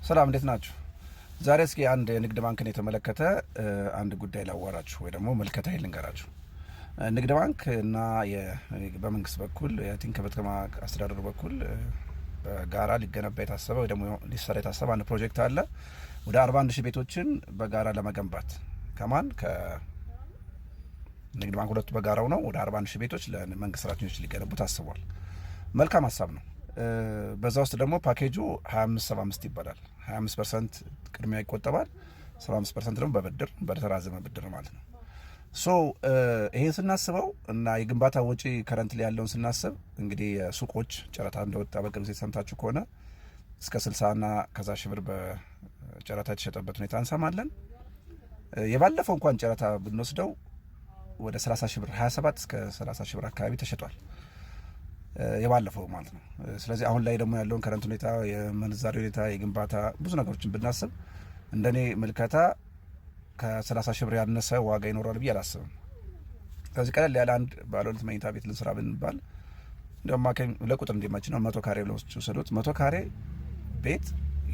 ሰላም፣ እንዴት ናችሁ? ዛሬ እስኪ አንድ የንግድ ባንክን የተመለከተ አንድ ጉዳይ ላዋራችሁ ወይ ደግሞ ምልከታ ልንገራችሁ። ንግድ ባንክ እና በመንግስት በኩል፣ I think በከተማ አስተዳደሩ በኩል በጋራ ሊገነባ የታሰበ ወይ ደግሞ ሊሰራ የታሰበ አንድ ፕሮጀክት አለ። ወደ 41 ሺህ ቤቶችን በጋራ ለመገንባት ከማን? ከንግድ ባንክ፣ ሁለቱ በጋራው ነው። ወደ 41 ሺህ ቤቶች ለመንግስት ሰራተኞች ሊገነቡ ታስቧል። መልካም ሀሳብ ነው። በዛ ውስጥ ደግሞ ፓኬጁ 25 75 ይባላል። 25% ቅድሚያ ይቆጠባል፣ 75% ደግሞ በብድር፣ በተራዘመ ብድር ማለት ነው። So ይሄን ስናስበው እና የግንባታ ወጪ currently ያለውን ስናስብ፣ እንግዲህ የሱቆች ጨረታ እንደወጣ በቅርብ ጊዜ ሰምታችሁ ከሆነ እስከ 60 እና ከዛ ሺህ ብር በጨረታ የተሸጠበት ሁኔታ እንሰማለን። የባለፈው እንኳን ጨረታ ብንወስደው ወደ 30 ሺህ ብር፣ 27 እስከ 30 ሺህ ብር አካባቢ ተሸጧል። የባለፈው ማለት ነው። ስለዚህ አሁን ላይ ደግሞ ያለውን current ሁኔታ፣ የምንዛሬ ሁኔታ፣ የግንባታ ብዙ ነገሮችን ብናስብ እንደኔ ምልከታ ከ30 ሺህ ብር ያነሰ ዋጋ ይኖራል ብዬ አላስብም። ስለዚህ ቀለል ያለ አንድ ባለ ሁለት መኝታ ቤት ልንስራ ብንባል፣ እንዲያውም አማካኝ ለቁጥር እንዲመች ነው 100 ካሬ ብለው ውሰዱት። 100 ካሬ ቤት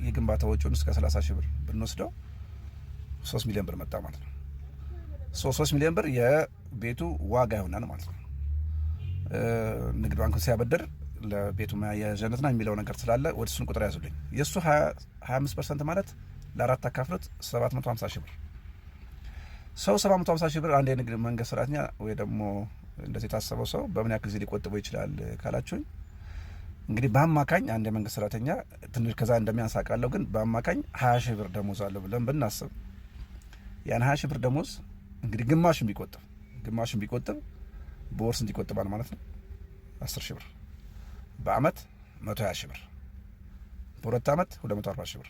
የግንባታ ወጪውን እስከ 30 ሺህ ብር ብንወስደው 3 ሚሊዮን ብር መጣ ማለት ነው። 3 ሚሊዮን ብር የቤቱ ዋጋ ይሆናል ማለት ነው። ንግድ ባንኩ ሲያበድር ለቤቱ መያዣነት ነው የሚለው ነገር ስላለ ወደ እሱን ቁጥር ያዙልኝ። የእሱ 25% ማለት ለአራት አካፍሉት፣ 750 ሺህ ብር። ሰው 750 ሺህ ብር አንድ የንግድ መንግስት ሰራተኛ ወይ ደግሞ እንደዚህ የታሰበው ሰው በምን ያክል ጊዜ ሊቆጥበው ይችላል ካላችሁኝ፣ እንግዲህ በአማካኝ አንድ የመንግስት ሰራተኛ ትንሽ ከዛ እንደሚያንስ አውቃለሁ፣ ግን በአማካኝ 20 ሺህ ብር ደሞዝ አለው ብለን ብናስብ፣ ያን 20 ሺህ ብር ደሞዝ እንግዲህ ግማሹን ቢቆጥብ በወር ስንት ይቆጥባል ማለት ነው? 10 ሺህ ብር፣ በአመት 120 ሺህ ብር፣ በ2 አመት 240 ሺህ ብር፣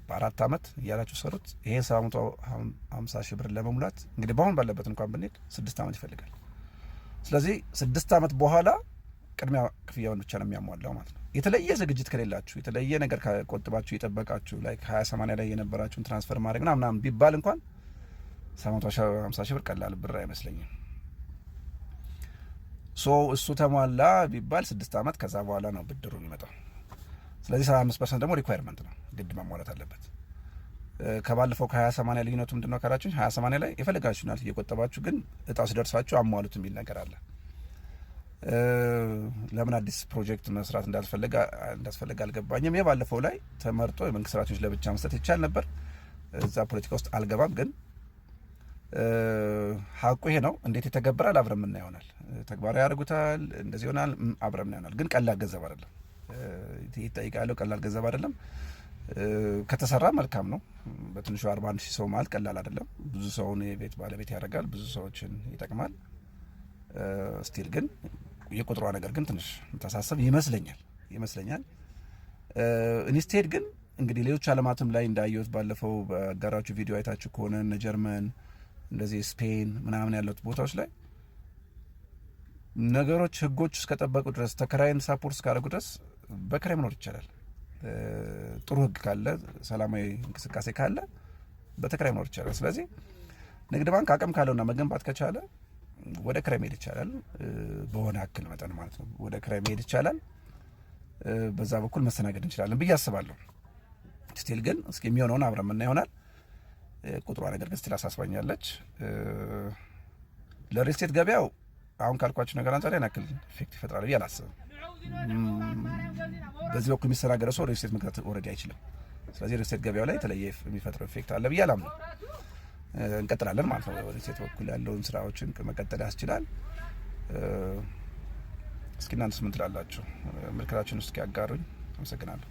በ4 አመት እያላችሁ ሰሩት። ይሄ 750 ሺህ ብር ለመሙላት እንግዲህ በአሁን ባለበት እንኳን ብንሄድ 6 አመት ይፈልጋል። ስለዚህ 6 አመት በኋላ ቅድሚያ ክፍያውን ብቻ ነው የሚያሟላው ማለት ነው። የተለየ ዝግጅት ከሌላችሁ፣ የተለየ ነገር ቆጥባችሁ የጠበቃችሁ፣ like 20/80 ላይ የነበራችሁን transfer ማድረግ ምናምን ቢባል እንኳን 750 ሺህ ብር ቀላል ብር አይመስለኝም። So እሱ ተሟላ ቢባል 6 አመት ከዛ በኋላ ነው ብድሩ የሚመጣው። ስለዚህ 75% ደግሞ requirement ነው፣ ግድ መሟላት አለበት። ከባለፈው ከ20/80 ልዩነቱ ምንድን ነው ካላችሁ፣ 20/80 ላይ የፈለጋችሁን ያህል እየቆጠባችሁ ግን እጣው ሲደርሳችሁ አሟሉት የሚል ነገር አለ። ለምን አዲስ ፕሮጀክት መስራት እንዳስፈለገ አልገባኝም። የባለፈው ላይ ተመርጦ የመንግስት ሰራተኞች ለብቻ መስጠት ይቻል ነበር። እዛ ፖለቲካ ውስጥ አልገባም፣ ግን ሀቁ ይሄ ነው። እንዴት ይተገበራል አብረን ምናየው ይሆናል። ተግባራዊ ያደርጉታል፣ እንደዚህ ይሆናል፣ አብረን ምናየው ይሆናል። ግን ቀላል ገንዘብ አይደለም። ይጠይቃለሁ። ቀላል ገንዘብ አይደለም። ከተሰራ መልካም ነው። በትንሹ 41 ሺህ ሰው ማለት ቀላል አይደለም። ብዙ ሰውን የቤት ባለቤት ያደርጋል። ብዙ ሰዎችን ይጠቅማል። Still ግን የቁጥሯ ነገር ግን ትንሽ የምታሳስብ ይመስለኛል። Instead ግን እንግዲህ ሌሎች አለማትም ላይ እንዳየሁት፣ ባለፈው በጋራችሁ ቪዲዮ አይታችሁ ከሆነ፣ እነ ጀርመን እንደዚህ ስፔን ምናምን ያሉት ቦታዎች ላይ ነገሮች ህጎች እስከጠበቁ ድረስ፣ ተከራይን support እስካደረጉ ድረስ በክራይ መኖር ይቻላል። ጥሩ ህግ ካለ፣ ሰላማዊ እንቅስቃሴ ካለ በተከራይ መኖር ይቻላል። ስለዚህ ንግድ ባንክ አቅም ካለውና መገንባት ከቻለ ወደ ክራይ መሄድ ይቻላል። በሆነ ያክል መጠን ማለት ነው። ወደ ክራይ መሄድ ይቻላል። በዛ በኩል መስተናገድ እንችላለን ብዬ አስባለሁ። Still ግን እስኪ የሚሆነውን አብረን የምናየው ይሆናል። ቁጥሯ ነገር ግን still አሳስባኛለች። ለ real estate ገበያው አሁን ካልኳችሁ ነገር አንጻር ያን ያክል effect ይፈጥራል ብዬ አላስብም። በዚህ በኩል የሚስተናገደው ሰው real estate መግዛት already አይችልም። ስለዚህ real estate ገበያው ላይ የተለየ የሚፈጥረው effect አለ ብዬ አላምንም። እንቀጥላለን ማለት ነው። Real estate በኩል ያለውን ስራዎችን መቀጠል ያስችላል። እስኪ እናንተስ ምን ትላላችሁ? ምልከታችሁን እስኪ ያጋሩኝ። አመሰግናለሁ።